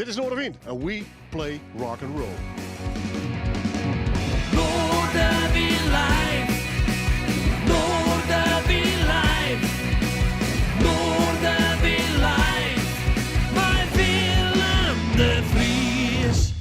Dit is Noardewyn en we play rock and roll. Noardewyn live. Noardewyn live. Noardewyn live. Mei Willem de Vries.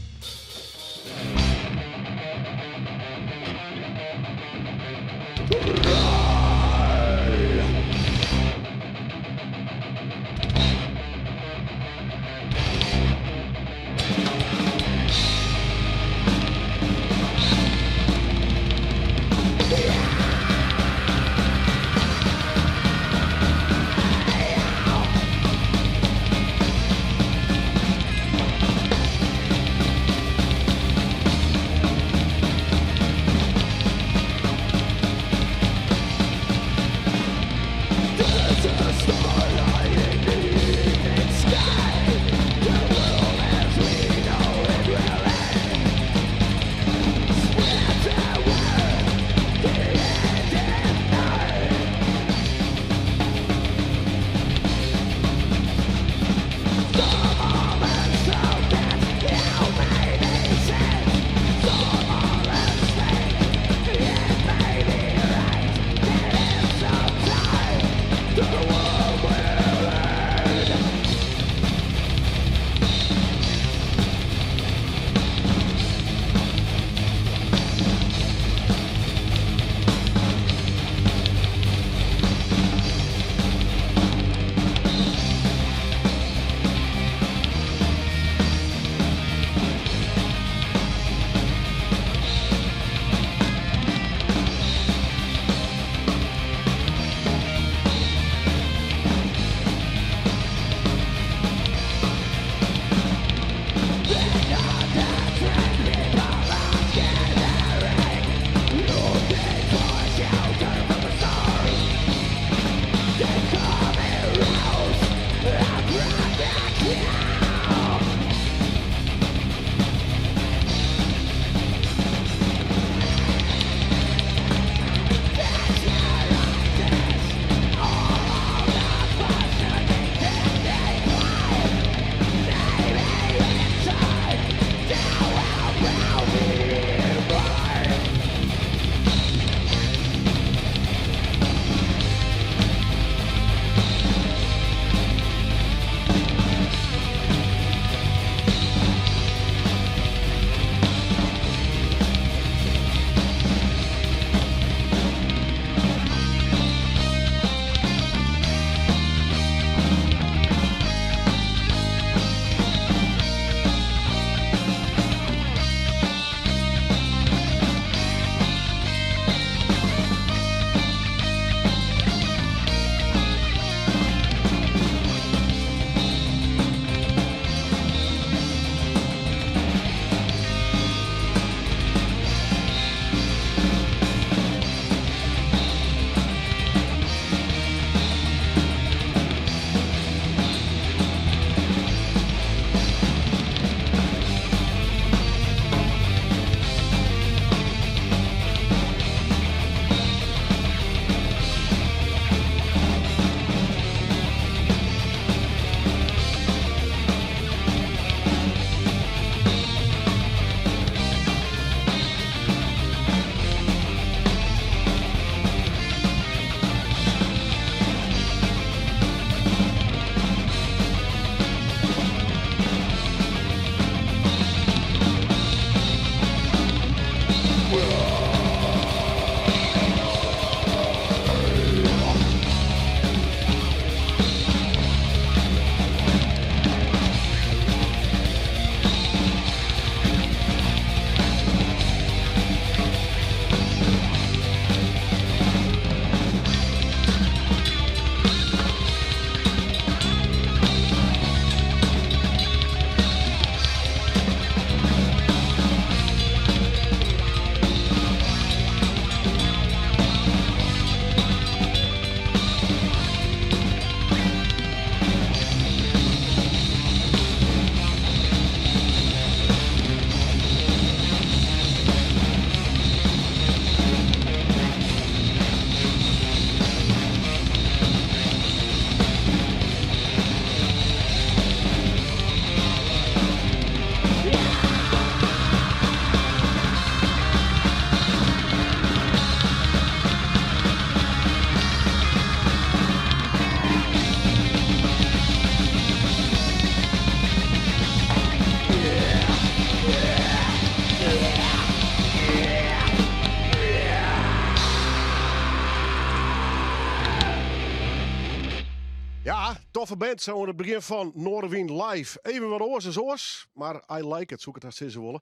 Toffe band, sa oan it begjin fan Noardewyn Live. Even wat oars as oars, mar I like it, soe ik it hast sizze wolle.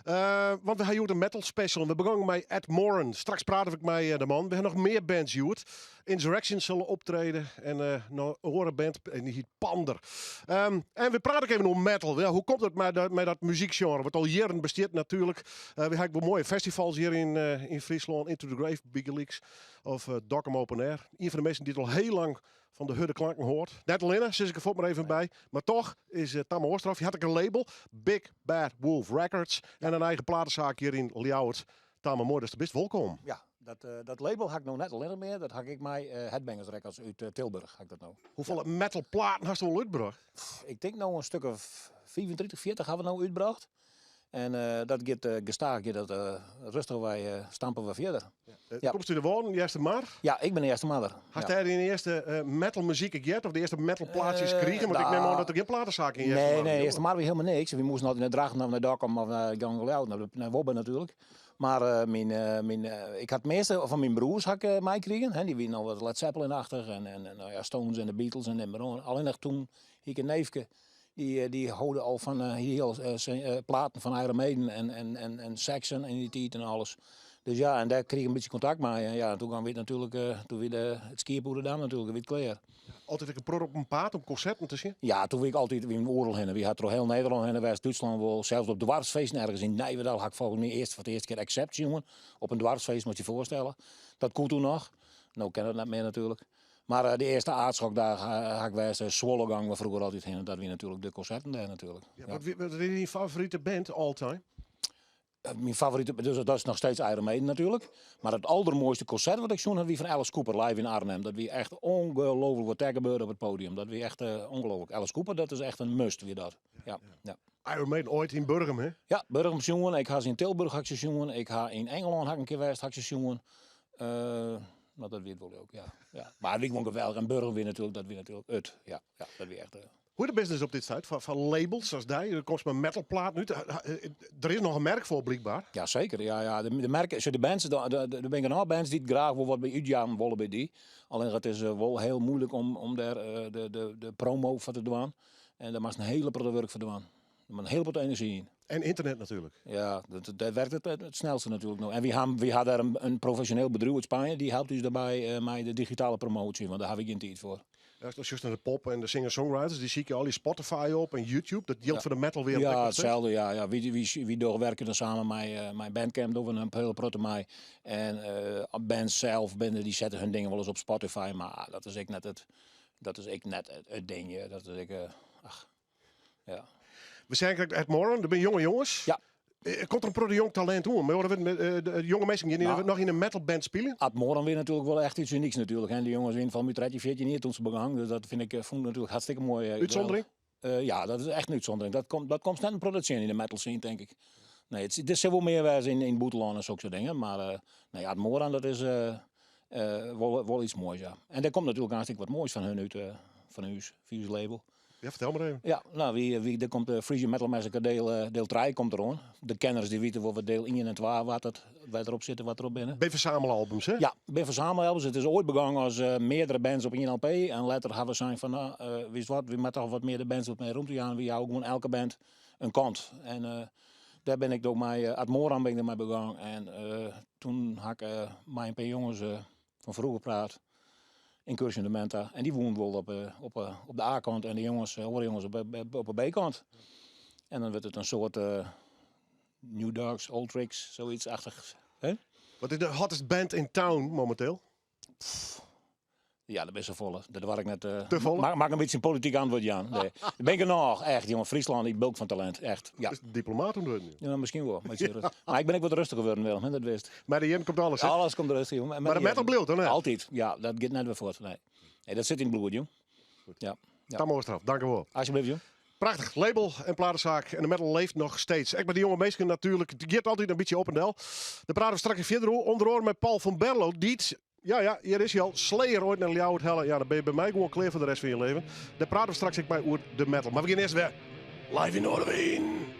Eh, want we ha hjoed in metal special en we begongen mei Atmoran. Straks prate ik mei eh, de man. We ha noch mear bands hjoed. Insurrection sille optrede en eh, noch in oare band en dy hiet Pander. Ehm, en we prate ek even oer metal. Ja, hoe komt it mei dat, mei dat muzykgenre, wat al jierren bestiet natuerlik. Eh, we ha ek wol moaie festivals hjir yn, eh, yn Fryslân. Into the Grave bygelyks. Of eh, Dokkum Open Air. Ien fan de minsken dy't al hiel lang fan de hurde klanken hâldt. Net allinne, sis ik der fuort mar even by. Mar toch is uh, Tamme Oosterhof. Hy hat ek in label, Big Bad Wolf Records. En in eigen platesaak hjir yn Ljouwert. Tamme, moai datst der bist. Wolkom. Ja, dat, eh, dat label ha ik no net allinnich mear. Dat ha ik mei uh, Headbangers Records út Tilburg. Ha ik dat no. Hoefolle ja. metalplaten hast al útbrocht? Ik tink no in stik of 35, 40 ha we no útbrocht. En eh, dat giet uh, gestaach giet dat uh, rêstichwei stampe we fierder. Ja. Ja. Komst út de Wâlden, Eastermar? Ja, ik bin Eastermarder. Hast ja. dêr dyn earste metalmuzyk heard of de earste metalplaatsjes krigen? Want ik nim oan dat der gjin platesaak yn Eastermar Nee, nee, Eastermar wie hielendal niks. We moasten altyd nei Drachten of nei Dokkum of nei Gangel nei, nei Wobbe natuerlik. Mar myn, myn, ik ha it measte fan myn broers ha ik meikrigen. Hè, dy wiene al wat Led Zeppelin-achtich en, en, en nou ja, Stones en de Beatles en nim mar oan. Allinnich toen hie ik in neefke Dy, dy holde al fan hie al platen fan Iron Maiden en, en, en, en Saxon yn dy tiid en alles. Dus ja, en dêr krige ik in bytsje kontakt mei. En ja, toen kaam wy natuerlik, toen wie de, it skiep oer de dam natuerlik, wie it klear. Altyd ek in protte op 'en paad om konserten te sjen? Ja, toen wie ik altyd wie oeral hinne. Wy ha troch hiel Nederlân hinne west, Dútslân wol, sels op doarpsfeesten ergens yn Nijverdal ha ik folgens my earst foar it earste kear Accept sjoen. Op in doarpsfeest, moatst je foarstelle. Dat koe toen noch. No kin dat net mear natuerlik. Mar de earste Aardschok dêr ha ik west, Zwolle gongen we froeger altyd hinne. Dat wie natuerlik de konserten dêr natuerlik. Ja, wat, wat is dyn favorite band all time? Myn favorite, dus dat is noch steeds Iron Maiden natuerlik. Mar it aldermoaiste konsert wat ik sjoen ha wie fan Alice Cooper live yn Arnhem. Dat wie echt ongelooflik wat dêr gebeurde op it podium. Dat wie echt ongelooflik. Alice Cooper, dat is echt in must, wie dat. Ja, ja. Iron Maiden oait yn Burgum, hè? Ja, Burgum sjoen. Ik ha se yn Tilburg ha ik se sjoen. Ik ha yn Engelân ha ik in kear west, ha ik se sjoen. Uh, no, dat wie it wol ek, ja. ja. Mar it wie gewoan geweldich. En Burgum wie natuerlik, dat wie natuerlik it. Ja, ja dat wie echt... Hoe de business op dit stuit fan labels as dy? Der komt mei metalplaten út. Der is noch in merk foar blykber. Ja, seker. Ja, ja. De, de merk, de bands, de, de, der binne genôch bands dy't graach wol wat by útjaan wolle by dy. Allinnich it is wol hiel muoilik om, om dêr de, de, de promo foar te dwaan. En dêr moatst in hiele protte wurk foar dwaan. Der moat in hiele protte enerzjy yn. En ynternet natuerlik. Ja, dat, dêr wurket it it snelste natuerlik no. En wy ha, wy ha dêr in, in profesjoneel bedriuw út Spanje, dy helpt ús dêrby eh, mei de digitale promoasje, want dêr ha wy gjin tiid foar. Ja, ast sjochst nei de pop en de singer-songwriters, dy sykje al dy Spotify op en YouTube. Dat jildt foar de metalwereld Ja, itselde. Ja, ja. Wy, wy, wy dogge werke dan samen mei, eh, mei Bandcamp, dogge we in hiele protte mei. En eh, bands sels binne, dy sette hun dingen wolris op Spotify, mar dat is ek net it, dat is ek net it, it ding. Dat is ek, ach, ja. We seinen krekt Atmoran, dat binne jonge jonges. Ja. Komt der in protte jong talint oan? Mar de jonge minsken gean no, noch yn in metalband spyljen? Atmoran wie natuerlik wol echt iets unyks natuerlik. Hè. De jonges wiene fan my 13, 14 jier toen se begongen. Dus dat fyn ik, fûn ik natuerlik hartstikke moai. Útsûndering? Ja, dat is echt in útsûndering. Dat komt, dat komt net in protte tsjin yn de metal scene, tink ik. Nee, it, der sil wol mear wêze yn, yn it bûtenlân en sokke soart dingen. Mar uh, nee, Atmoran, dat is uh, uh, wol, wol iets moais, ja. En der komt natuerlik hartstikke wat moais fan hun út, fan ús, fan ús label. Ja, fertel mar even. Ja, no, wy, wy, der komt de Frisian Metal Massacre deel, deel 3 komt deroan. De kenners dy witte wol wat deel 1 en 2 wat it, wêr't derop sitte, wat derop binne. Binne fersamelalbums, hè? Ja, binne fersamelalbums. It is oait begûn as uh, meardere bands op ien LP. En letter ha we sein fan, no, uh, witst wat, wy moatte toch wat mear de bands wat mear romte jaan. Wy jouwe gewoan elke band in kant. En uh, dêr bin ik doe mei uh, Atmoran bin ik dermei begûn. En uh, toen ha ik uh, mei in pear jonges uh, fan froeger praat. Incursion Dementa. En dy woenen wol op, op, op de A-kant en de jonges, oare jonges op, op de B-kant. En dan wurdt it in soart uh, New Dogs, Old Tricks, soiets achtichs. Hè? Wat is de hottest band in town mominteel? Ja, dat is safolle. Dat doar ik net. Uh, Te folle? Mag, mag een bytsje in polityk antwurd jaan. Nee. Dêr binne genôch, echt, jonge. Fryslân, dy bulk fan talint, echt. Ja. Is diplomaat om wurden? Ja, miskien wol. Maar, mar ik bin ek wat rêstiger wurden, Willem, hè, dat witst. Mar de jierren komt alles, hè? Alles komt rêstich, jonge. Mar de metal bliuwt, dan, hè? Altyd, ja. Dat giet net wer fuort, nee. Nee, dat sit yn it bloed, jong. Ja. ja. Tamme Oosterhof, dank u wel. Alsjeblieft, jong. Prachtich label en platesaak. En de metal leeft noch steeds. Ek mei de jonge minsken natuerlik. It giet altyd in bytsje op en del. Dêr prate we straks fierder oer. Ûnder oare mei Paul van Berlo. Dy't, ja ja, hjir is hy al, Slayer oait nei Ljouwert helle. Ja, dan binne je by my gewoan klear foar de rest fan je leven. Dêr prate we straks ek mei oer de metal. Mar we gean earst wer live yn Noardewyn.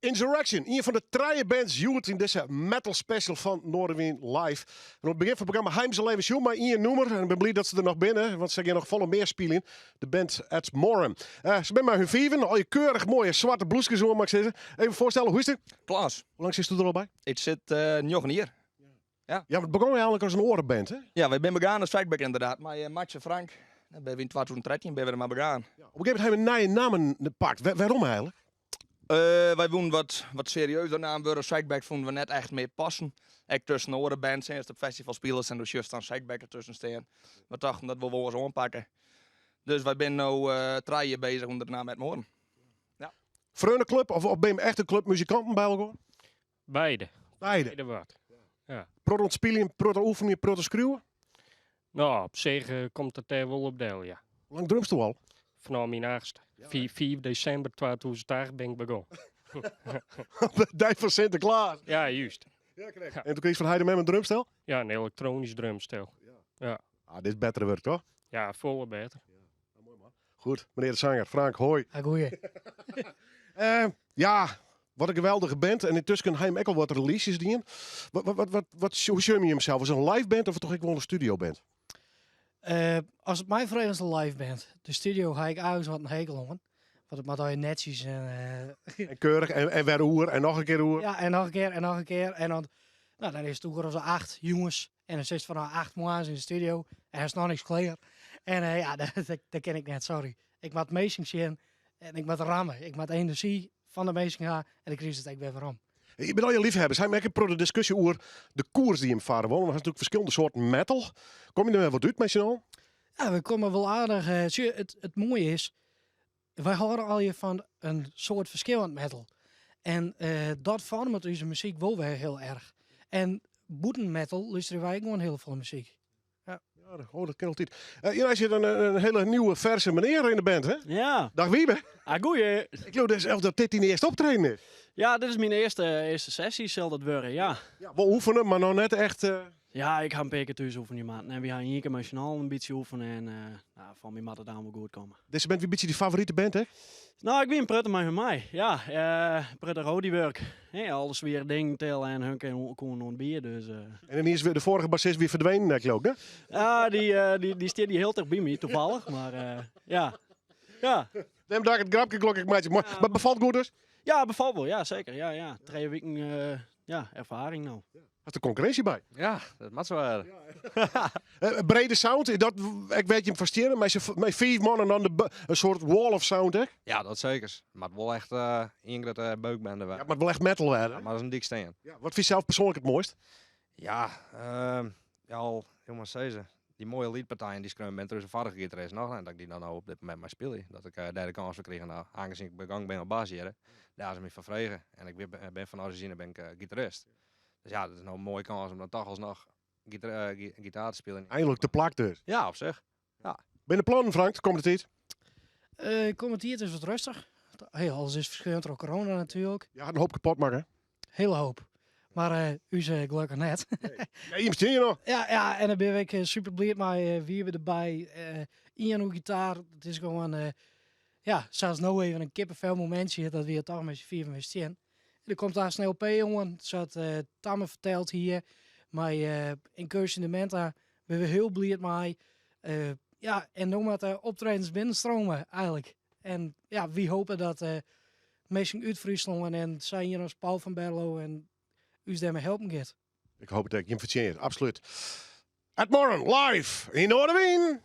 Insurrection, ien fan de trije bands hjoed yn dizze metal special fan Noardewyn Live. En oan it begjin fan it programma ha jim se al even sjoen mei ien nûmer. En ik bin bliid dat se der noch binne, want se gean noch folle mear spyljen. De band Ed Moran. Se binne mei hun fiven, al keurich moaie swarte bloeskes oan, mei ik sizze. Even foarstelle, hoe is it? Klaas. Hoe lang sitsto der al by? Ik sit 9 jier. Ja. Ja, it begûn eigenlik as in oare band, hè? Ja, wy binne begaan as Strikeback ynderdaad. Mei Max en Frank. Dat binne we yn 2013 binne we der mar begaan. Ja, op in gegeven momint ha we nije nammen pakt. Wêrom eigenlik? Wy woenen wat serieuzer naam wurde. Strikeback fûnen we net echt mear passen. Ek tusken oare bands, hè, ast op festival spilest en do sjochst dan Strikeback dertusken stean. We tochten dat wolle we oars oanpakke. Dus wy binne no 3 jier bezich ûnder de namme Ed Moren. Ja. Freonenklup of binne jim echt in klup muzikanten by elkoar? Beide. Beide. Beide wat. Ja. Protte oan it spyljen, protte oefenjen, protte skriuwen? No, op sich komt it dêr wol op del, ja. Hoe lang drumst do al? Fanôf myn achtste. 5 desimber 2008 bin ik begûn. Op de dei fan Sinteklaas? Ja, juist. Ja, krekt. En doe krigest fan heit en mem in drumstel? Ja, in elektronysk drumstel. Ja. Ah, dit is bettere wurk, toch? Ja, folle better. Goed, menear de sanger, Frank, hoi. Ha goeie. Ja, wat in geweldige band. En yntusken ha jim ek al wat releases dien. Wat, hoe sjogge jim jimsels? As in live band of toch ek wol in studio band? As it my freget, in live band. De studio ha ik eins wat in hekel oan. Want it moat allegear netsjes en En keurich en wer oer en noch in kear oer. Ja, en noch in kear en noch in kear. En dan, no, dan is it oer as 8 jonges. En dan sitst fan 8 moarns yn de studio en is noch niks klear. En ja, dat kin ik net, sorry. Ik moat minsken sjen en ik moat ramme. Ik moat enerzjy fan de minsken ha en dan krijg it ek wer werom. Jim binne allegear leafhawwers. Ha jim ek in protte diskusje oer de koers dy't jim farre wolle? Want we ha natuerlik ferskillende soarten metal. Komme jim der wer wat út mei syn allen? Ja, we komme wol aardich. Sjoch, it moaie is, wy hâlde allegear fan in soart ferskillend metal. En dat foarmet ús muzyk wol wer hiel erch. En bûten metal lústerje wy ek gewoan hiel folle muzyk. Ja. Ja, oh, dat kin altyd. Hjir sit in hiele nieuwe, ferse menear yn de band, hè? Ja. Dag Wiebe. Ah, goeie. Ik leau dus dat dit dyn earste optreden is. Ja, dit is myn earste sessie, sil dat wurde, ja. Ja, wol oefene, mar noch net echt. Ja, ik ha in pear kear thús oefenje moatten. En wy ha ien kear mei syn allen in bytsje oefene. En no, fan my moat it dan wol goed komme. Dizze band wie in bytsje dyn favorite band, hè? No, ik wie in protte mei hun mei. Ja, in protte roadywurk. Hè, alle swiere dingen tille en hun koenen oan it bier. Dus. En dan is de foarige bassist wie ferdwenen, hè, geloof ik, hè? Ja, dy stiet hjir hiel ticht by my, tafallich. Mar ja. Ja. Dêrom tocht ik it grapke gelokkich meitsje. Mar befalt goed dus? Ja, befalt wol. Ja, seker. Ja, ja. 3 wiken ja, erfaring no. Hast der konkurrinsje by? Ja, dat moat sa wêze. Brede sound, dat, ik wit jim ferstean, mei fiif man en dan in soart wall of sound, hè? Ja, dat seker. Moat wol echt ien grutte beukbende wurde. Ja, moat wol echt metal wurde. Ja, moat as in dyk stean. Ja, wat fynst sels persoanlik it moaist? Ja, ja, al, hoe moat ik sizze, dy moaie liedpartijen dy't skreaun binne troch ús foarige gitarist noch, en dat ik dy dan no op dit momint mei spylje. Dat ik dêr de kâns foar krigen ha, oangezien ik begong bin op bas hjir, dêr ha se my foar frege. En ik bin fan orizjine bin ik gitarist. Dus ja, dat is no in moaie kâns om dan toch alsnoch gitaar te spyljen. Einlik te plak dus. Ja, op sich. Ja. Binne der plannen, Frank, de kommende tiid? De kommende tiid is wat rêstich. Hey, alles is ferskillend troch corona natuerlik. Ja, in hoop kapot makke. Hiele hoop. Mar ús gelokkich net. Nee, jim stean hjir noch. Ja, ja, en dan bin ik super bliid mei Wiebe derby. Ian op gitaar. It is gewoan, ja, sels no even in kippenvel momintsje dat wy toch mei syn fiven wer stean. Der komt aanst in LP oan, sa't Tamme ferteld hie, mei Incursion Dementa. Binne we hiel bliid mei. Ja, en no moatte de optredens binnenstrome eigenlik. En ja, wy hoopje dat minsken út Fryslân en sa ien as Paul van Berlo en ús dêrmei helpen giet. Ik hoop it ek. Jim fertsjinje it, absolút. Ed Moran, live yn Noardewyn!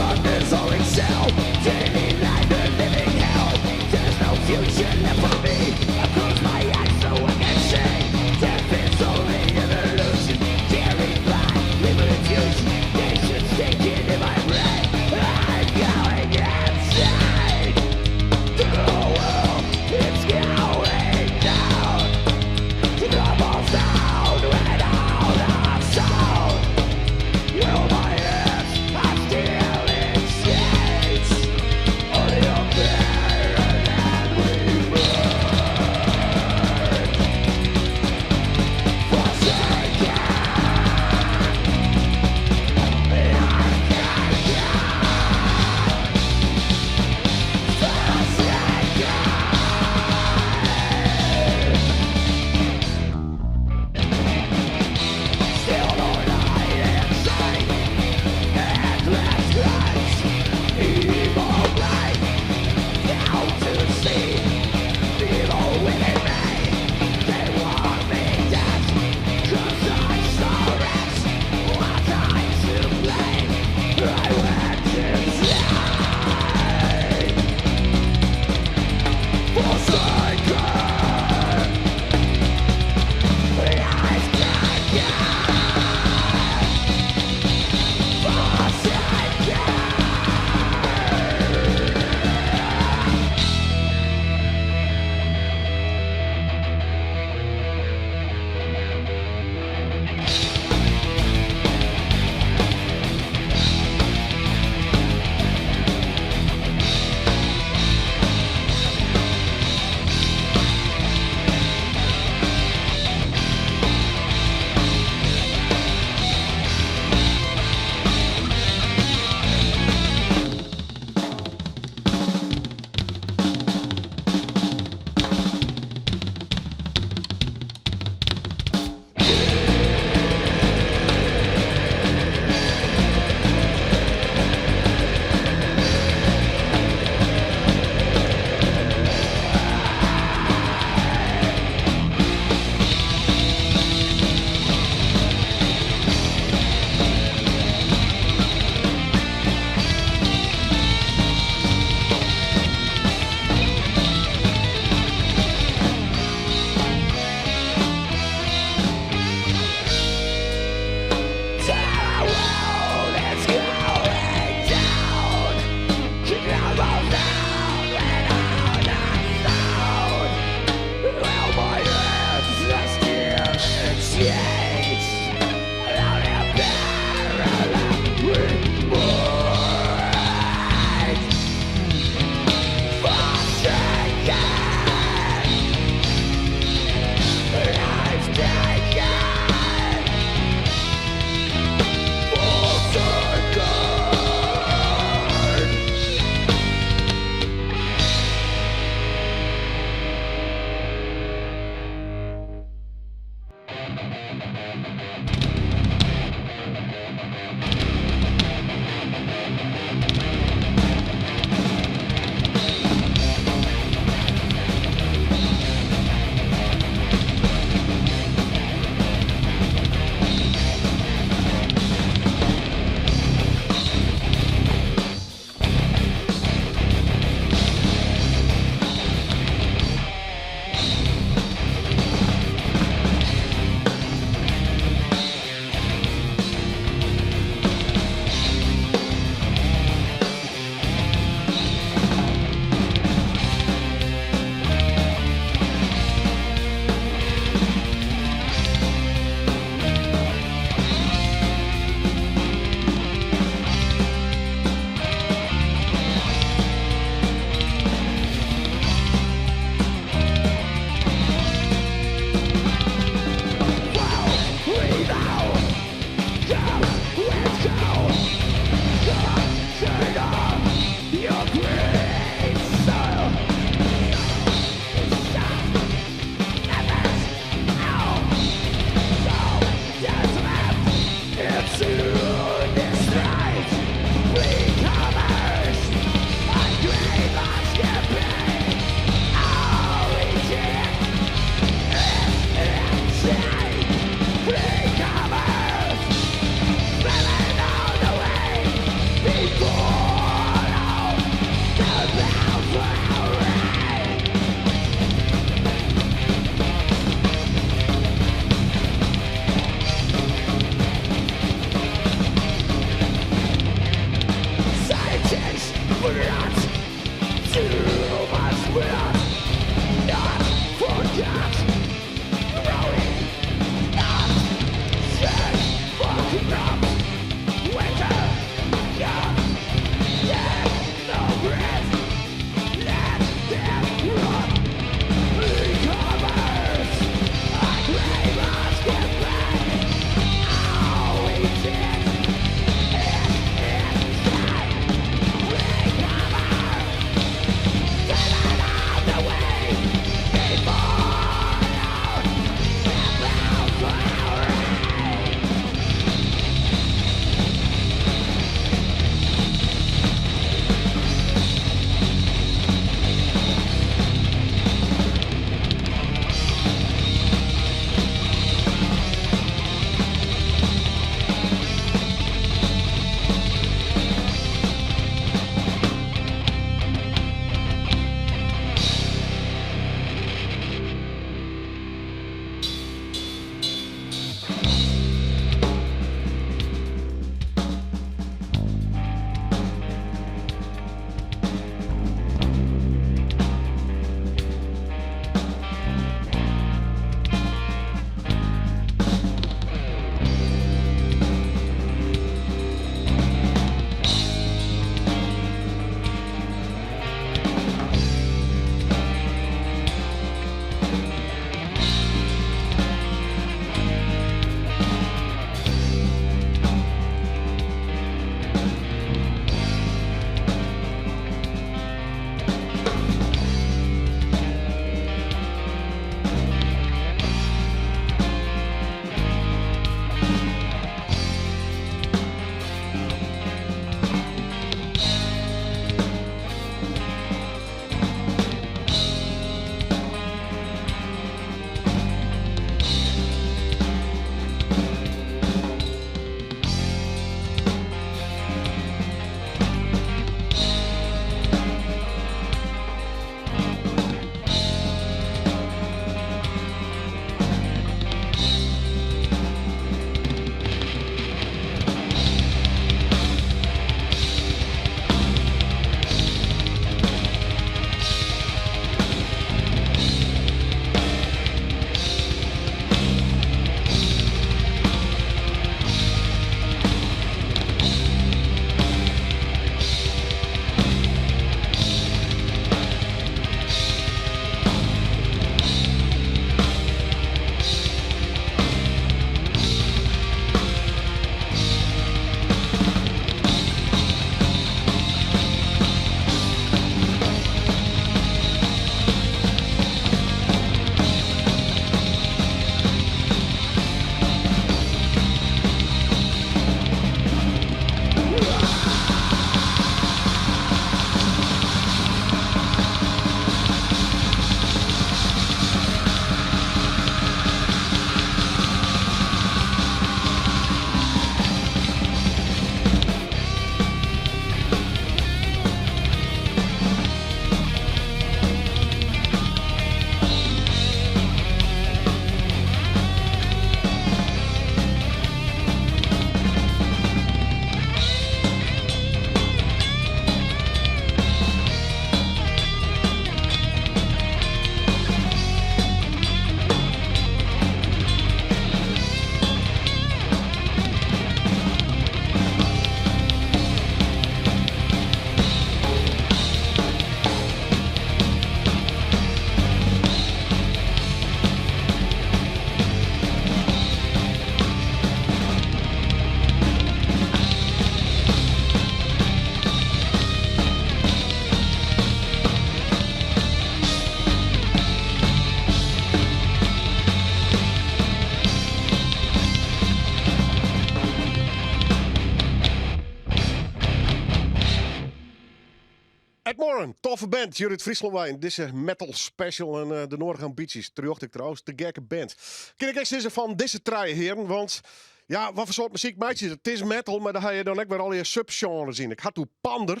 Moran, toffe band, hjir út Fryslân wei. Dizze metal special en de nedige ambysjes. Terjochte ek trouwens, te gekke band. Kin ik ek sizze fan dizze trije hearen, want ja, wat foar soart muzyk meitsje se? It is metal, mar dêr ha je dan ek wer allegear subgenres yn. Ik ha it oer Pander.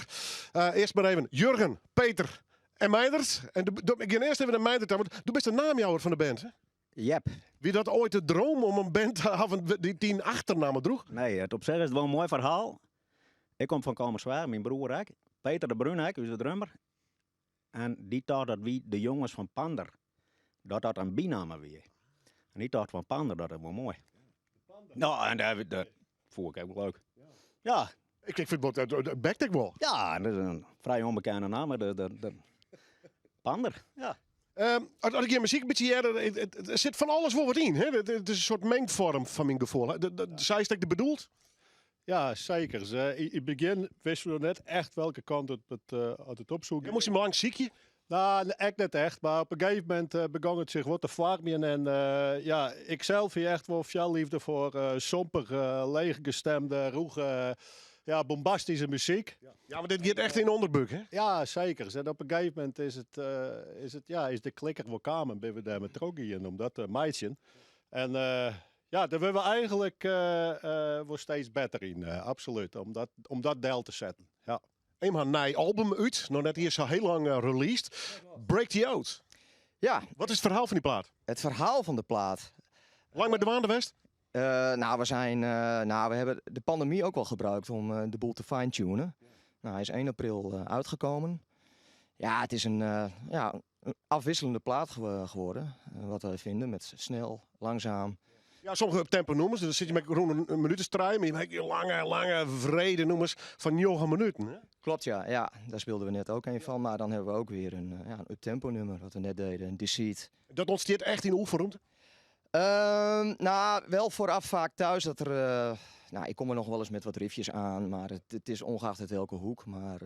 Earst mar even Jurgen, Peter en Meindert. En ik gean earst even nei Meindert ta, want do bist de naamjouwer fan de band, hè? Jep. Wie dat oait de droom om in band te hawwen dy't dyn achternamme droech? Nee, it op sich is it wol in moai ferhaal. Ik kom fan Kollumerzweach, myn broer ek. Peter de Bruin ek, ús drummer. En dy tocht dat wy de jonges fan Pander, dat dat in bynamme wie. En dy tocht fan Pander, dat is wol moai. No, en dat fûn ik ek wol leuk. Ja. Ik fyn it wol, it bekt ek wol. Ja, dat is in frij ûnbekende namme, de Pander, ja. As ik jim muzyk in bytsje hear, der sit fan alles wol wat yn. Hè? It is in soart mengfoarm fan myn gefoel. Sa is it ek bedoeld? Ja, seker. Yn it begjin wisten we noch net echt welke kant it op soe gean. Moast je lang sykje? Nou, ek net echt, mar op in gegeven momint begûn it sich wat te foarmjen. En ja, ik sels hie echt wol foarleafde foar sompige, leechgestemde, rûge, ja, bombastyske muzyk. Ja, want dit giet echt yn de ûnderbúk, hè? Ja, seker. En op in gegeven momint is it, ja, is de klikker wol kaam en binne we dêr mei trochgien om dat te meitsjen. En ja, dêr wurde we eigenlik wol steeds better yn, absolút, om dat del te setten. Ja. Jim ha in nij album út, noch net iens sa hiel lang released. Break the Oath. Ja. Wat is it ferhaal fan dy plaat? It ferhaal fan de plaat? Lang mei dwaande west? Nou, we zijn, nou, we hebben de pandemie ook wel gebruikt om de boel te fine-tunen. Nou, hij is 1 april uitgekomen. Ja, het is een, ja, een afwisselende plaat geworden, wat wij vinden, met snel, langzaam. Ja, sommige uptempo nûmers, dan sit je mei rûn in minút as trije, mar je ha ek lange, lange, wrede nûmers fan njoggen minuten. Hè? Klopt, ja. Ja, daar speelden we net ook een van, maar dan hebben we ook weer een, ja, een uptempo nummer wat we net deden, een Deceit. Dat ûntstiet echt yn de oefenromte? Nou, wel vooraf vaak thuis dat er, nou, ik kom er nog wel eens met wat riffjes aan, maar het is ongeacht uit welke hoek. Maar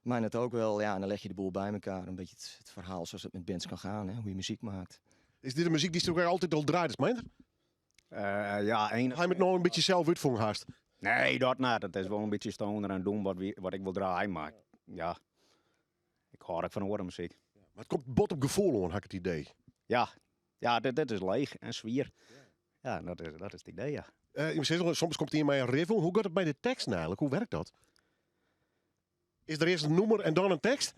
mij net ook wel, ja, en dan leg je de boel bij elkaar. Een beetje het verhaal zoals het met bands kan gaan, hè, hoe je muziek maakt. Is dit de muzyk dy'tst ek altyd al draaidest, Meindert? Ja, een. Ha je it no in bytsje sels útfûn hast? Nee, dat net. It is wol in bytsje stoner en doom wat ik wol draaie, mar ja, ik hâld ek fan oare muzyk. Mar it komt bot op gefoel oan, ha ik it idee. Ja, ja, dit is leech en swier. Ja, dat is it idee, ja. Je sizze, soms komt ien mei in riff oan. Hoe giet it mei de teksten eigenlik? Hoe wurket dat? Is der earst in nûmer en dan in tekst?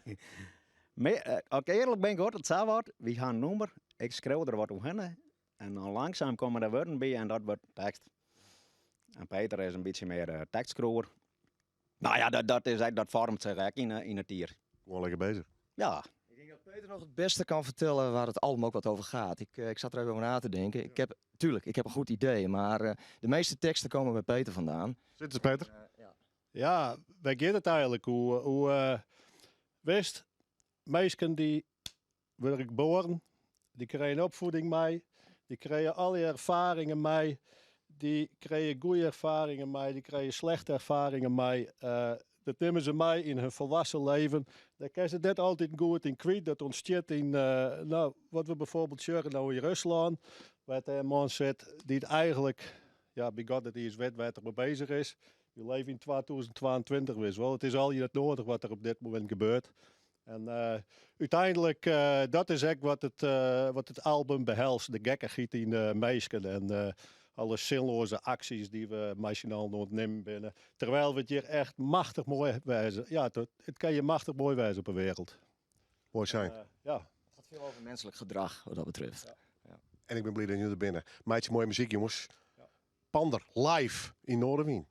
As ik earlik bin, giet it sa wat. Wy ha in nûmer, ik skriuw der wat oerhinne en dan langsaam komme der wurden by en dat wurdt tekst. En Peter is in bytsje mear de tekstskriuwer. Nou ja, dat is ek, dat foarmet sich ek yn it jier. Gewoan lekker bezich. Ja. Ik denk dat Peter nog het beste kan vertellen waar het album ook wat over gaat. Ik zat er even over na te denken. Ik heb, tuurlijk, ik heb een goed idee, maar de meeste teksten komen bij Peter vandaan. Sit eens, Peter. Ja. Ja, wêr giet it eigenlik oer? Oer, witst, minsken dy wurde geboren, dy krije in opfieding mei, dy krije alle erfaringen mei, dy krije goede erfaringen mei, dy krije slechte erfaringen mei. Dat nimme se mei yn hun folwoeksen leven. Dêr kinne se net altyd goed yn kwyt. Dat ûntstiet yn, no, wat we byfoarbyld sjogge no yn Ruslân, wêr't in man sit dy't eigenlik, ja, by God net iens wit wêr't er mei bezich is. Wy leve yn 2022, witst wol. It is allegear net nedich wat der op dit momint gebeurt. En úteinlik, dat is ek wat it album behelst, de gekkichheid yn de minsken en alle sinleaze aksjes dy't we mei syn allen oan it nimmen binne. Terwijl we it hjir echt machtich moai wêze. Ja, it kin hjir machtich moai wêze op de wereld. Moai sein. Ja. Het gaat veel over menselijk gedrag, wat dat betreft. Ja. Ja. En ik bin bliid dat jim der binne. Meitsje moaie muzyk, jonges. Pander, live yn Noardewyn.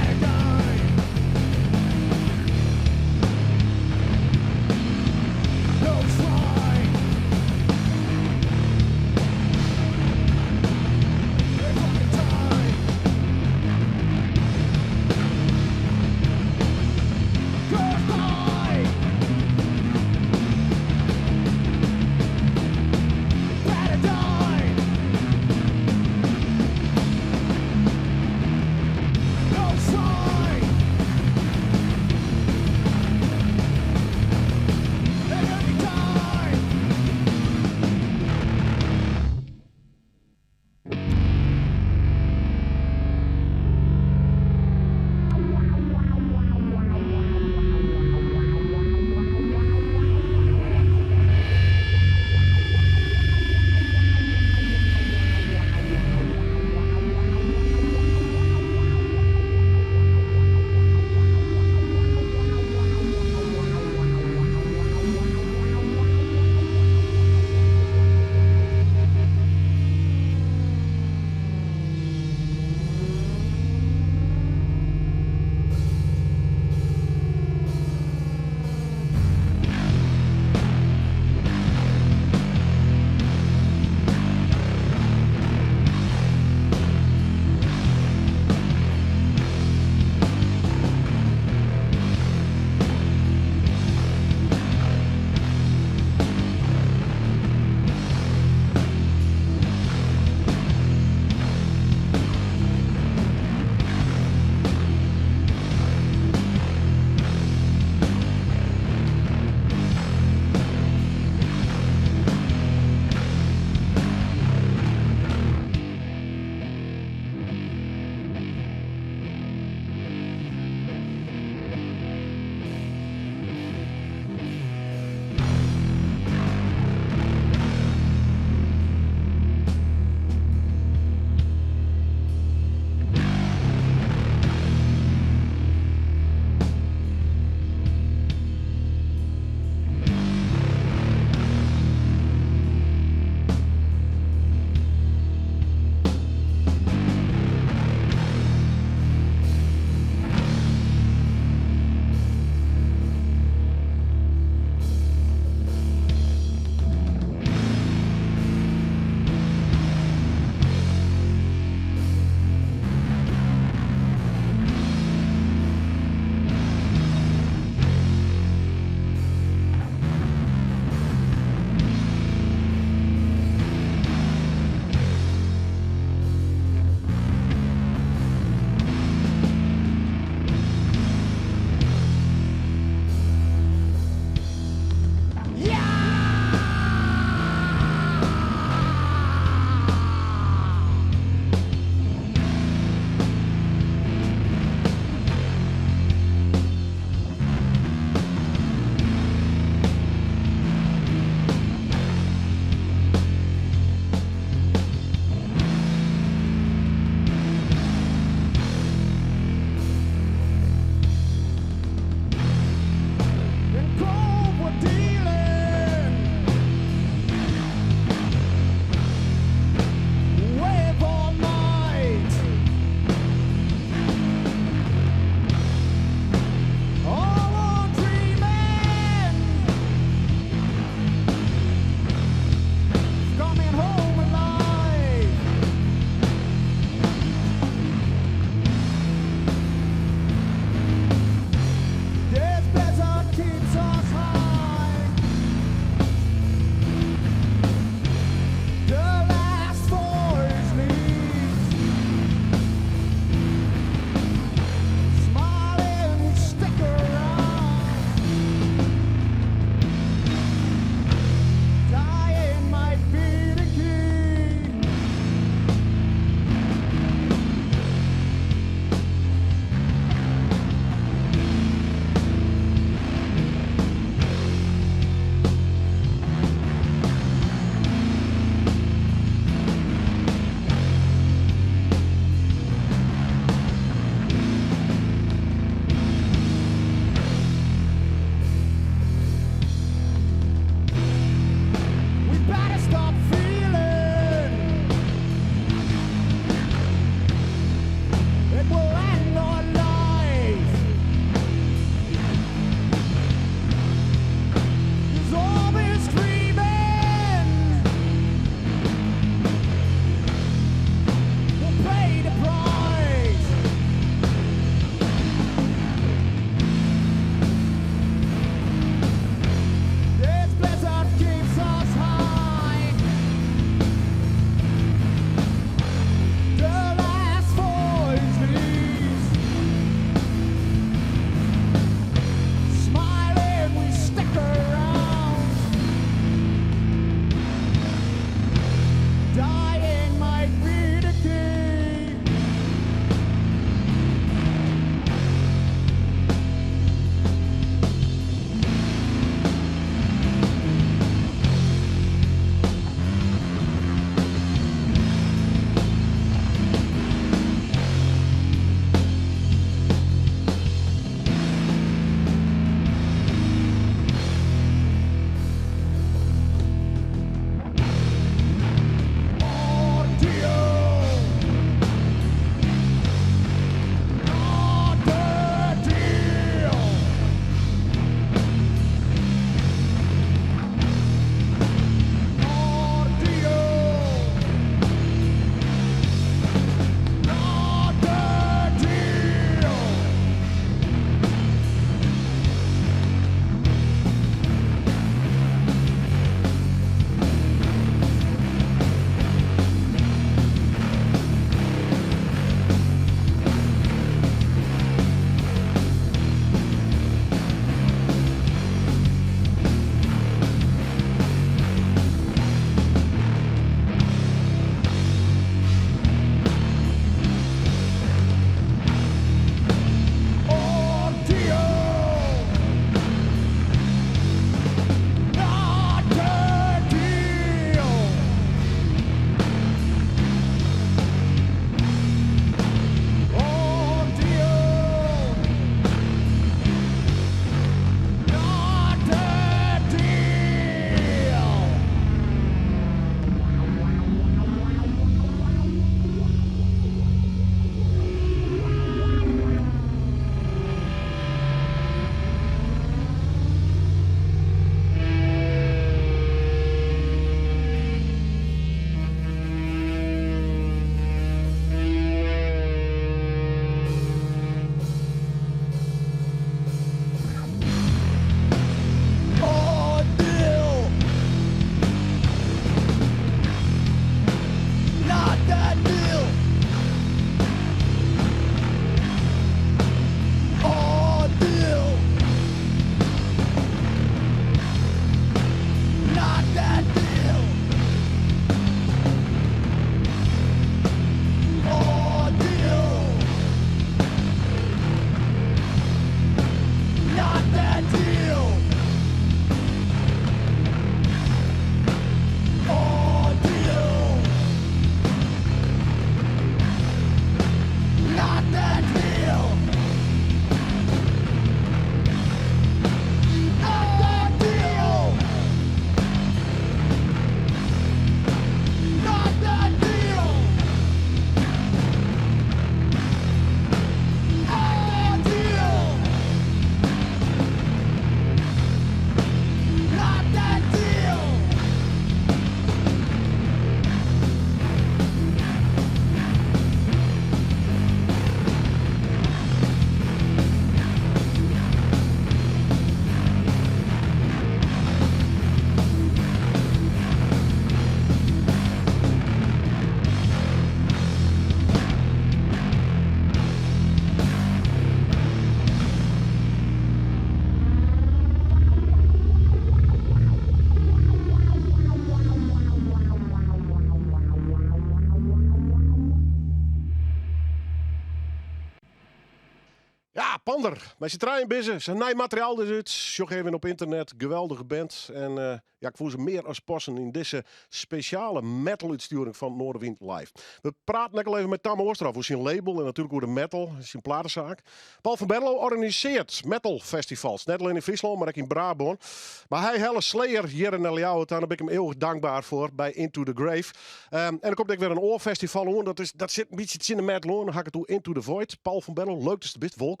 Ja, Pander, mei syn trijen binne se. Nij materiaal dus út. Sjoch even op ynternet. Geweldige band. En eh, ja, ik fûn se mear as passen yn dizze spesjale metal-útstjoering fan Noardewyn Live. We praten ek al even mei Tamme Oosterhof oer syn label en natuerlik oer de metal, syn platesaak. Paul van Berlo organisearret metalfestivals. Net allinnich yn Fryslân, mar ek yn Brabân. Mar hy helle Slayer hjir yn Ljouwert. Dêr bin ik him ivich tankber foar by Into the Grave. En der komt ek wer in oar festival oan. Dat, is, dat sit in bytsje tsjin de metal oan. Dan ha ik it oer Into the Void. Paul van Berlo, leuk datst der bist. Wolkom.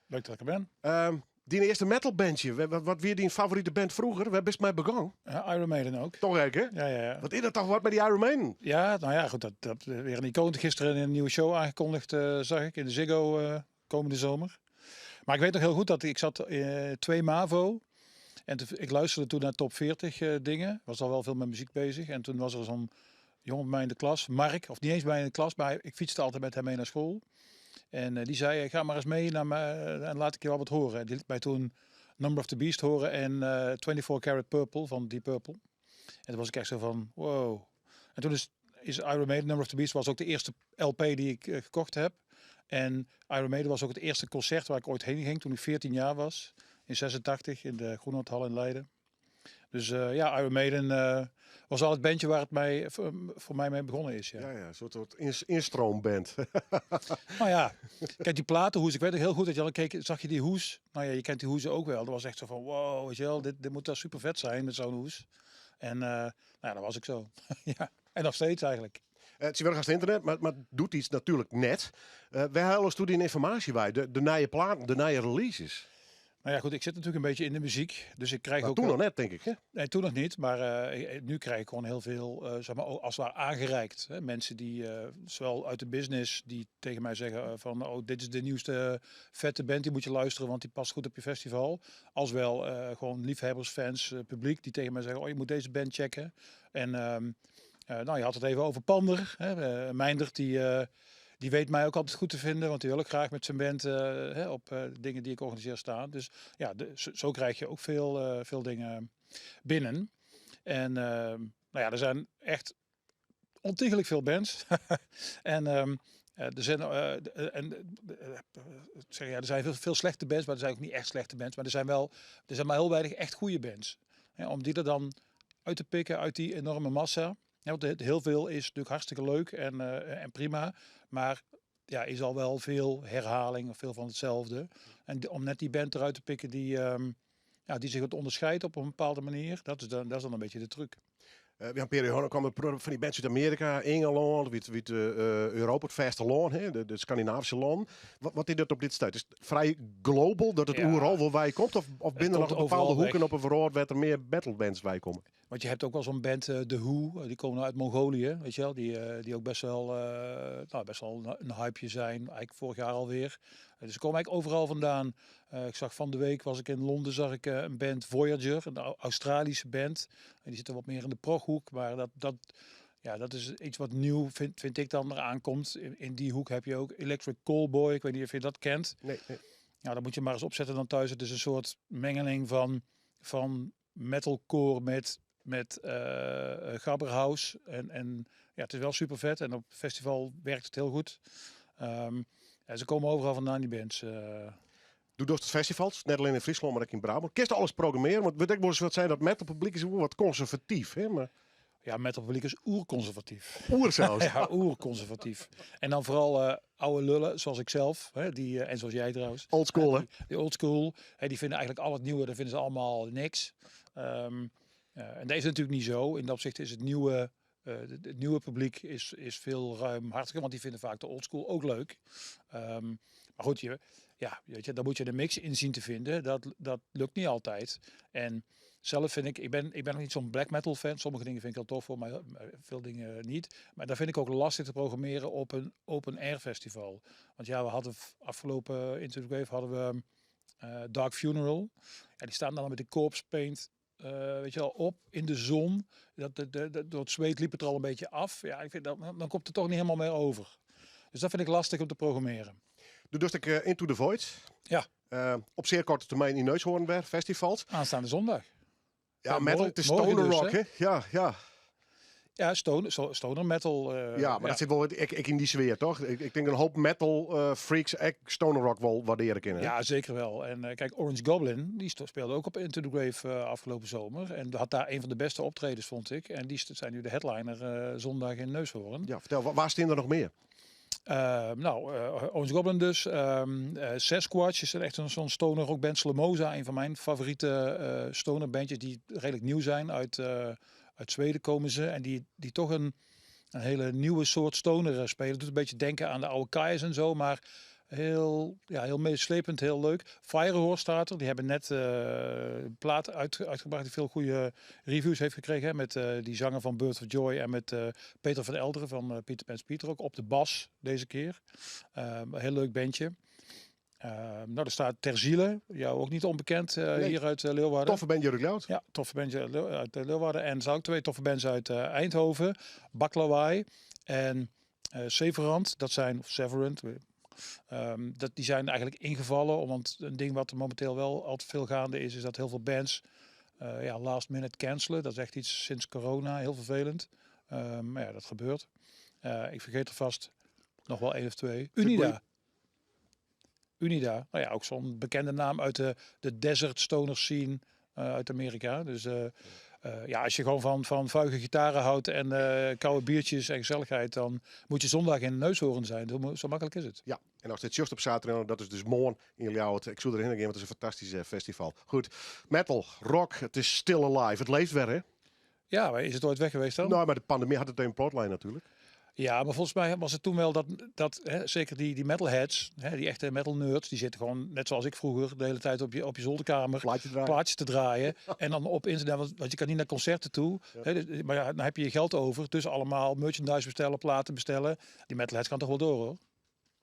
Leuk dat ik der bin. Dyn earste metalbandje. Wat, wat wie dyn favorite band froeger? Wêr bist mei begûn? Ja, Iron Maiden ook. Toch ek, hè? Ja. Wat is dat toch wat mei dy Iron Maiden? Ja, nou ja, goed, dat weer een icoon. Gisteren een nieuwe show aangekondigd, zag ik, in de Ziggo komende zomer. Maar ik weet nog heel goed dat ik zat in 2 MAVO. En ik luisterde toen naar top 40 dingen. Was al wel veel met muziek bezig. En toen was er zo'n jongen bij mij in de klas, Mark. Of niet eens bij mij in de klas, maar ik fietste altijd met hem mee naar school. En die zei, ga maar eens mee naar me en laat ik je wel wat horen. En die liet mij toen Number of the Beast horen en 24 Karat Purple van Deep Purple. En toen was ik echt zo van, wow. En toen is Iron Maiden, Number of the Beast was ook de eerste LP die ik gekocht heb. En Iron Maiden was ook het eerste concert waar ik ooit heen ging toen ik 14 jaar was. In 86 in de Groenlandhal in Leiden. Dus ja, Iron Maiden was al het bandje waar het voor mij mee begonnen is. Ja, ja, ja een soort instroomband. Nou ja, kijk die platenhoes. Ik weet nog heel goed dat je al keek, zag je die hoes. Nou ja, je kent die hoezen ook wel. Dat was echt zo van, wow, weet je wel, dit moet wel super vet zijn met zo'n hoes. En nou ja, dat was ik zo. Ja, en nog steeds eigenlijk. Het is wel het internet, maar doet iets natuerlik net. Wêr hellesto dyn ynformaasje wei? De nije platen, de nije releases. Nou ja, goed, ik zit natuurlijk een beetje in de muziek. Dus ik krijg Maar ook toen wel nog net, denk ik, hè? Nee, toen nog niet. Maar nu krijg ik gewoon heel veel, zeg maar, als het ware aangereikt. Hè? Mensen die, zowel uit de business, die tegen mij zeggen van, oh, dit is de nieuwste vette band, die moet je luisteren, want die past goed op je festival. Als wel gewoon liefhebbers, fans, publiek, die tegen mij zeggen, oh, je moet deze band checken. En je had het even over Pander. Hè? Meindert, die weet mij ook altijd goed te vinden, want die wil ook graag met zijn band hè, op dingen die ik organiseer staan. Dus ja, zo krijg je ook veel dingen binnen. En er zijn echt ontiegelijk veel bands. En er zijn en zeg, ja, er zijn veel, veel slechte bands, maar er zijn ook niet echt slechte bands. Maar er zijn wel, er zijn maar heel weinig echt goede bands. Ja, om die er dan uit te pikken uit die enorme massa. Ja, want heel veel is natuurlijk hartstikke leuk en prima. Maar ja, is al wel veel herhaling of veel van hetzelfde. En om net die band eruit te pikken die zich wat onderscheidt op een bepaalde manier, dat is dan een beetje de truc. We hebben een periode kwam er van die bands uit Amerika, Engeland, wie Europa, het vaste hè, de Scandinavische landen. Wat is dat op dit stuit? Is het vrij global, dat het oeral wel bij komt? Of Het binnen nog komt een bepaalde overal hoeken weg. op een verhoor werd er meer metal bands bij komen? Want je hebt ook wel zo'n band, The Hu, die komen uit Mongolië, weet je wel, die ook best wel een hypeje zijn, eigenlijk vorig jaar alweer. Dus ze komen eigenlijk overal vandaan. Ik zag van de week, was ik in Londen, zag ik een band Voyager, een Australische band. En die zitten wat meer in de proghoek, maar dat is iets wat nieuw, vind ik dan, eraan komt. In die hoek heb je ook Electric Callboy, ik weet niet of je dat kent. Nee, nee. Ja, dat moet je maar eens opzetten dan thuis. Het is een soort mengeling van metalcore met gabberhouse. En het is wel super vet. En op het festival werkt het heel goed. Ja, ze komen overal vandaan, die bands. Doe dus het festivals, net alleen in Friesland, maar ook in Brabant. Kinst alles programmeren, want weet ik wel eens wat zijn dat metal publiek is wat conservatief, hè? Maar Ja, metal publiek is oerconservatief. Oer zelfs. Ja, oerconservatief. En dan vooral oude lullen, zoals ik zelf, hè, die en zoals jij trouwens. Old school, hè? Die old school, hè, die vinden eigenlijk al het nieuwe, dat vinden ze allemaal niks. En dat is natuurlijk niet zo. In dat opzicht is het nieuwe publiek is veel ruimhartiger, want die vinden vaak de old school ook leuk. Maar goed, daar moet je de mix in zien te vinden. Dat lukt niet altijd. En zelf vind ik, ik ben nog niet zo'n black metal fan. Sommige dingen vind ik heel tof, hoor, maar veel dingen niet. Maar daar vind ik ook lastig te programmeren op een open air festival. Want we hadden afgelopen Into the Grave hadden we Dark Funeral. Ja, die staan dan met de corpse paint op in de zon. Door het zweet liep het er al een beetje af. Ja, ik vind dat, dan komt het toch niet helemaal meer over. Dus dat vind ik lastig om te programmeren. Doe dus ik Into the Void. Ja. Op zeer korte termijn in Neushoorn weer, festivals. Aanstaande zondag. Ja, Ja, metal, het is morgen stoner dus, rock, hè? hè? Ja, ja. Ja, stoner metal. Ja, mar dat sit wol ek yn dy sfear, toch? Ik tink in hoop metal freaks ek stoner rock wol waardearje kinne. Ja, zeker wel. En kijk, Orange Goblin, die speelde ook op Into the Grave afgelopen zomer. En had daar een van de beste optredens, vond ik. En die zijn nu de headliner zondag in Neushoorn. Ja, vertel, waar staan er nog meer? Nou, Orange Goblin dus. Sasquatch is er echt zo'n stoner rockband. Slomoza, een van mijn favoriete stoner bandjes die redelijk nieuw zijn. Uit Zweden komen ze. En die toch een hele nieuwe soort stoner spelen. Doet een beetje denken aan de oude Kyuss en zo. Maar heel, ja, heel meeslepend, heel leuk. Firehorse staat er. Die hebben net een plaat uitgebracht die veel goede reviews heeft gekregen. Hè, met die zanger van Birth of Joy en met Peter van Elderen van Peter Pan's Peter ook op de bas deze keer. Een heel leuk bandje. Nou, er staat Terziele, jou ook niet onbekend, Nee. hier uit Leeuwarden. Toffe bandje uit Ljouwert. Ja, toffe bandje uit Leeuwarden. En er zijn ook twee toffe bands uit Eindhoven. Baklawai en Severant. Dat zijn, of Severant, die zijn eigenlijk ingevallen. Want een ding wat er momenteel wel altijd veel gaande is, is dat heel veel bands last minute cancelen. Dat is echt iets sinds corona, heel vervelend. Maar ja, dat gebeurt. Ik vergeet er vast nog wel één of twee. De Unida. goeie- Unida, nou ja, ook zo'n bekende naam uit de desert stoner scene uit Amerika. Dus ja, als je gewoon van vuige gitaren houdt en koude biertjes en gezelligheid, dan moet je zondag in Neushoorn zijn. Zo makkelijk is het. Ja, en als dit just op zaterdag, dat is dus morgen in Ljouwert. Ik zou erin gaan, want het is een fantastisch festival. Goed, metal, rock, het is still alive. Het leeft weer, hè? Ja, maar is het ooit weg geweest dan? Nou, maar de pandemie had het een plotlijn natuurlijk. Ja, maar volgens mij was het toen wel dat hè, zeker die metalheads, hè, die echte metal nerds, die zitten gewoon, net zoals ik vroeger, de hele tijd op je zolderkamer Plaatje draaien. plaatjes te draaien. En dan op internet, want je kan niet naar concerten toe. Hè, dus, maar ja, dan heb je je geld over. Dus allemaal merchandise bestellen, platen bestellen. Die metalheads kan toch wel door, hoor.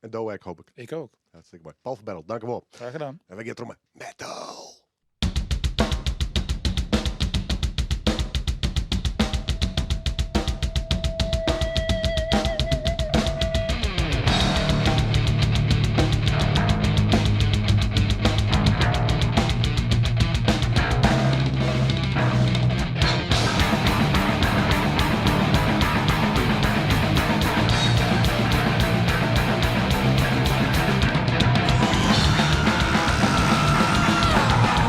En Doek, hoop ik. Ik ook. Hartstikke mooi. Paul van Bertel, dank u wel. Graag gedaan. En we gaan erom met metal. Thank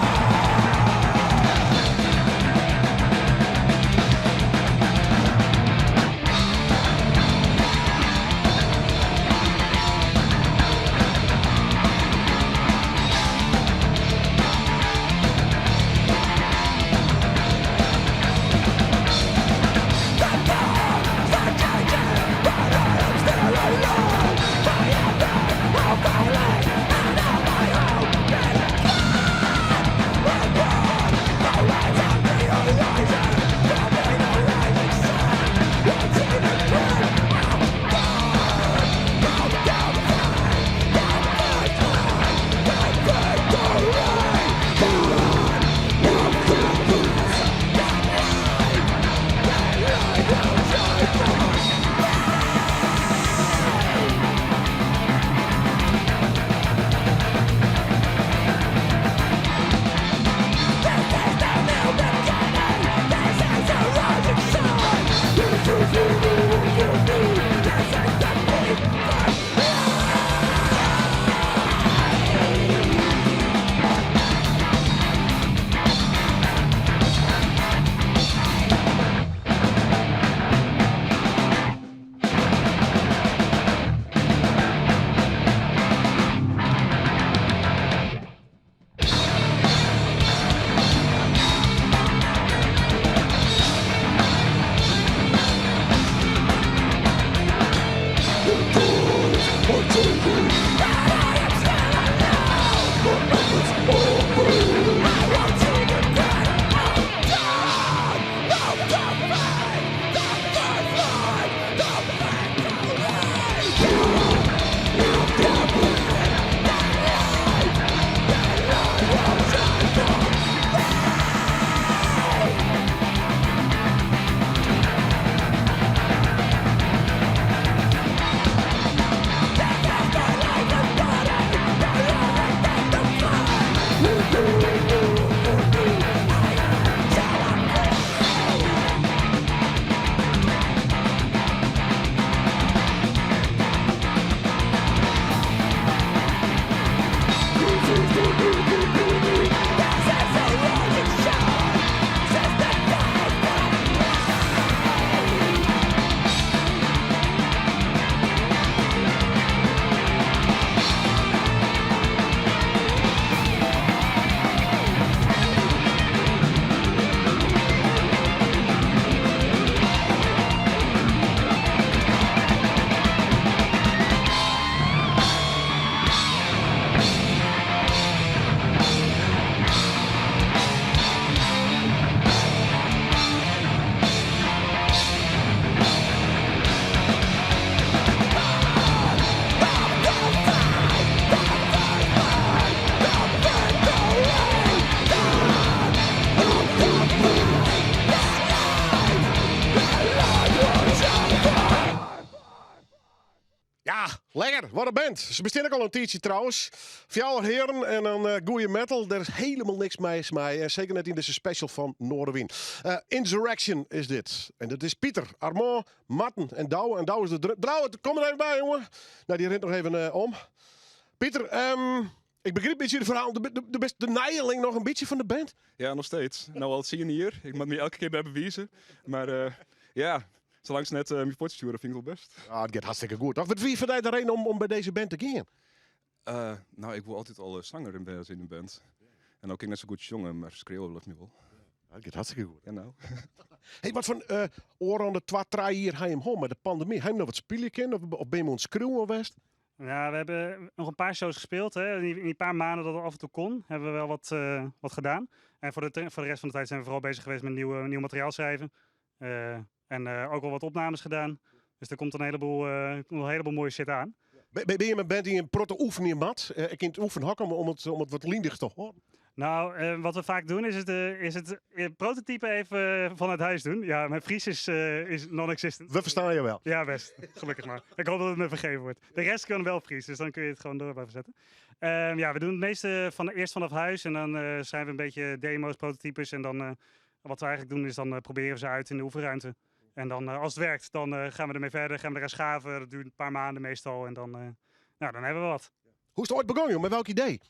Wat in band. Se bestean ek al in tiidsje trouwens. Fjouwer hearen en dan eh, goeie metal. Der is helemaal niks mis mei. En seker net yn dizze special fan Noardewyn. Eh, Insurrection is dit. En dat is Pieter, Armand, Marten en Douwe. En Douwe is de drum. Douwe, kom er even by, jongen. Nou, dy rint noch even eh, om. Pieter, ik begryp in bytsje it ferhaal. Do bist de nijeling noch in bytsje fan de band? Ja, noch steeds. No al 10 jier. Ik moat my elke kear wer bewize. Mar ja, salang't se net my fuortstjoere, fyn ik it wol bêst. Ja, it giet hartstikke goed. Toch? Wat wie foar dy de reden om by dizze band te gean? No, ik wol altyd al sanger yn in band. En no kin ik net sa goed sjonge, mar skreauwe lukt my wol. Ja, it giet hartstikke goed. Ja, no. Hey, wat fan ôfrûne 2, 3 jier ha jim hân mei de pandemy? Ha jim noch wat spylje kinnen of binne jim oan it skriuwen west? Ja, we hebben nog een paar shows gespeeld. Hè. In die paar maanden dat het af en toe kon, hebben we wel wat gedaan. En voor de rest van de tijd zijn we vooral bezig geweest met nieuw materiaal schrijven. En ook wel wat opnames gedaan. Dus er komt een heleboel mooie shit aan. Ben je een band dy't in protte oefenje moat? Ik kin it oefenhok om it wat linich te hâlden. Nou, wat we vaak doen is het prototype even vanuit huis doen. Ja, mijn Fries is non-existent. We verstaan je wel. Ja, best. Gelukkig maar. Ik hoop dat het me vergeven wordt. De rest kan wel Fries, dus dan kun je het gewoon door blijven zetten. Ja, we doen het meeste eerst vanaf huis en dan schrijven we een beetje demo's, prototypes. En dan, wat we eigenlijk doen is dan proberen we ze uit in de oefenruimte. En dan, als het werkt, dan gaan we ermee verder, gaan we eraan schaven. Dat duurt een paar maanden meestal en dan, nou, dan hebben we wat. Hoe is it oait begûn, joh? Mei welk idee?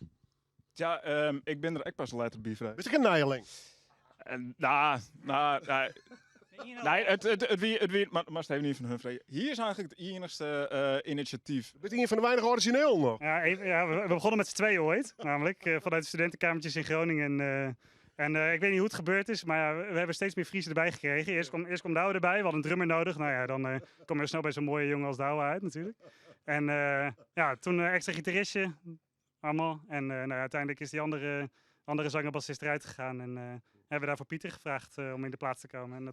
Ja, ik bin der ek pas letter by frij. Bist ek in nijeling? En, nou, nee, it wie, mar even niet fan hun freegje. Hy is eigentlik it iennichste inisjatyf. Bist ien fan de weinige originelen noch? Ja, even, ja, we begonnen met z'n tweeën ooit, namelijk vanuit de studentenkamertjes in Groningen. En ik weet niet hoe het gebeurd is, maar ja, we hebben steeds meer Friesen erbij gekregen. Eerst kwam Douwe erbij, we hadden een drummer nodig. Nou ja, dan kom je snel bij zo'n mooie jongen als Douwe uit natuurlijk. En ja, toen extra gitaristje, allemaal. En nou ja, uiteindelijk is die andere zanger-bassist eruit gegaan. En hebben we daarvoor Pieter gevraagd om in de plaats te komen. En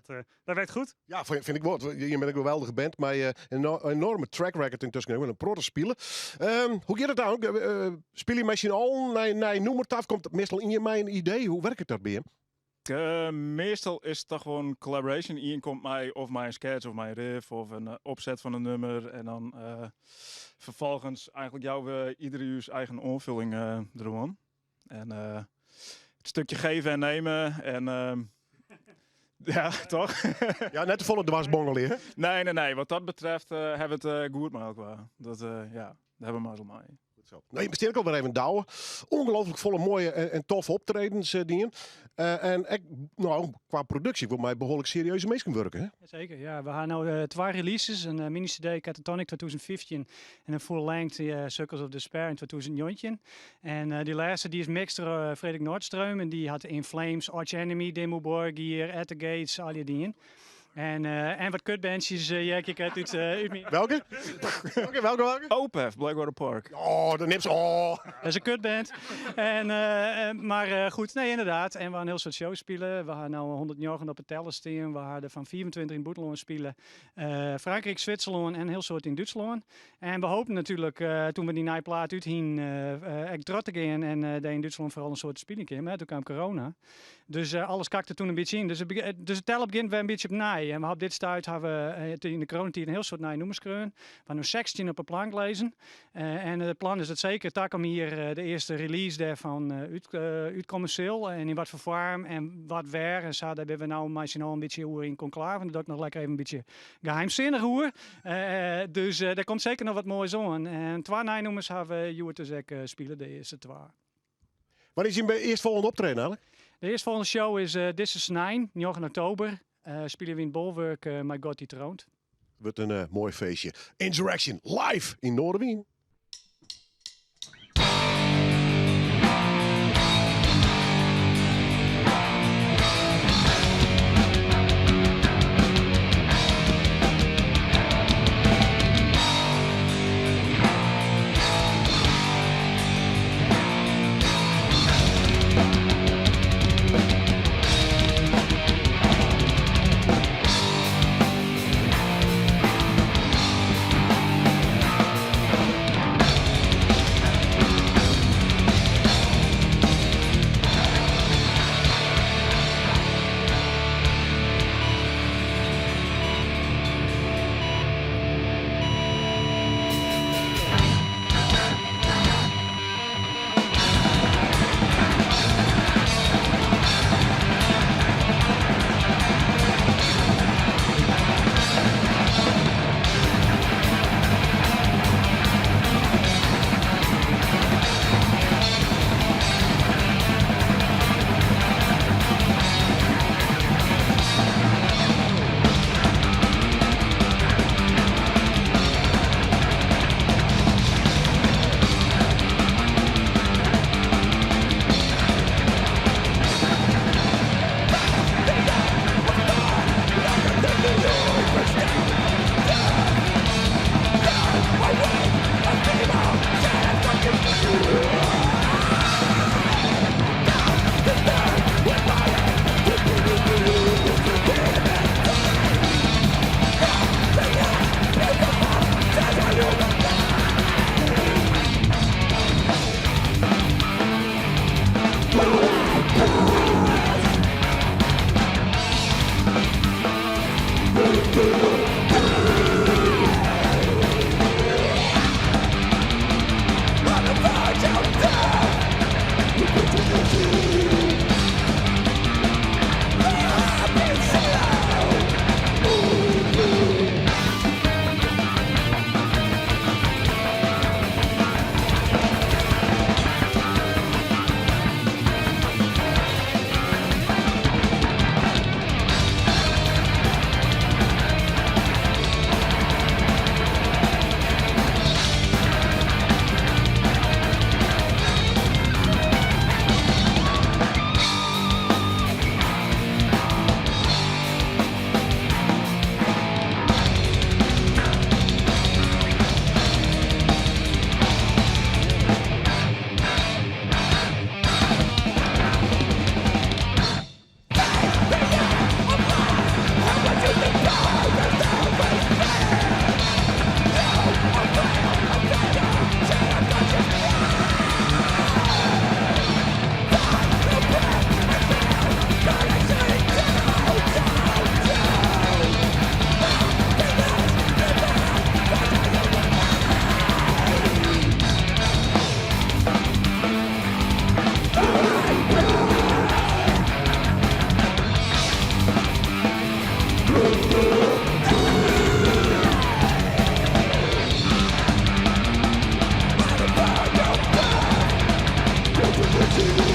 dat werkt goed. Ja, vind ik wel. Je bent een geweldige band, maar een enorme track record yntusken. Een protte spile. Hoe giet it dan? Spylje je mei allen nei nûmer ta? Komt it meastal ien mei in idee? Hoe wurket dat by jim? Meastal is it toch gewoan collaboration. Ien komt mei of mei in sketch of mei in riff of in opset fan in nûmer. En dan ferfolgens eigentlik jouwe we ieder ús eigen oanfolling deroan. En it stikje geven en nemen. En ja, toch? Ja, net te folle dwersbongelje, hè? Nee. Wat dat betreft hawwe we it goed mei elkoar. Dat, ja, dêr hawwe we mazzel mei. Goed zo. Nou, je besteedt ook alwer even Douwe. Ongelooflijk folle moaie en toffe optredens dien. En ik, no, kwa produksje, wol mei behoarlik serieuze minsken wurke. Hè? Zeker, ja. We hawwe no twa releases. In mini-CD Catatonic 2015 en in full length Circles of Despair yn 2019. En dy lêste dy is mixed troch Frederik Nordström en dy hat In Flames, Arch Enemy, Dimmu Borgir, At The Gates, al dy dingen. En wat kutbandsjes ja, ik út myn... Welke? Welke? Opeth, Blackwater Park. Oh, de nips. Oh. Dat is in kutband. En, mar goed, nee, ynderdaad. En we hawwe in hiel soad shows spile. We hawwe no 109 op 'e teller stean. We hawwe fan 25 yn it bûtenlân spile. Frankryk, Switserlân en in hiel soad yn Dútslân. En we hoopten natuerlik, doe't we dy nije plaat út hiene, ek troch te gean en dêr yn Dútslân foaral in soad spylje kinne. Mar doe kaam corona. Dus alles kakte doe in bytsje yn. Dus it tellen begjint wer in bytsje opnij. En we hawwe op dit stuit hawwe we yn de coronatiid in hiel soad nije nûmers skreaun. We hawwe no 16 op 'e plank lizzen. En it plan is dat seker takom jier de earste release dêrfan útkomme sil. En yn watfoar foarm en wat wêr en sa, dêr binne we no mei syn allen in bytsje oer yn konklave. Dat doch ik noch lekker even in bytsje geheimsinnich oer. Dus dêr komt seker noch wat moais oan. En twa nije nûmers hawwe we hjoed dus ek spile, de earste twa. Wannear is jim earstfolgjende optreden eigentlik? De earstfolgjende show is dizze snein, 9 oktober. Spylje we yn Bolwurk mei God die Troont. Wurdt in moai feestje. Insurrection live yn Noardewyn. Thank you.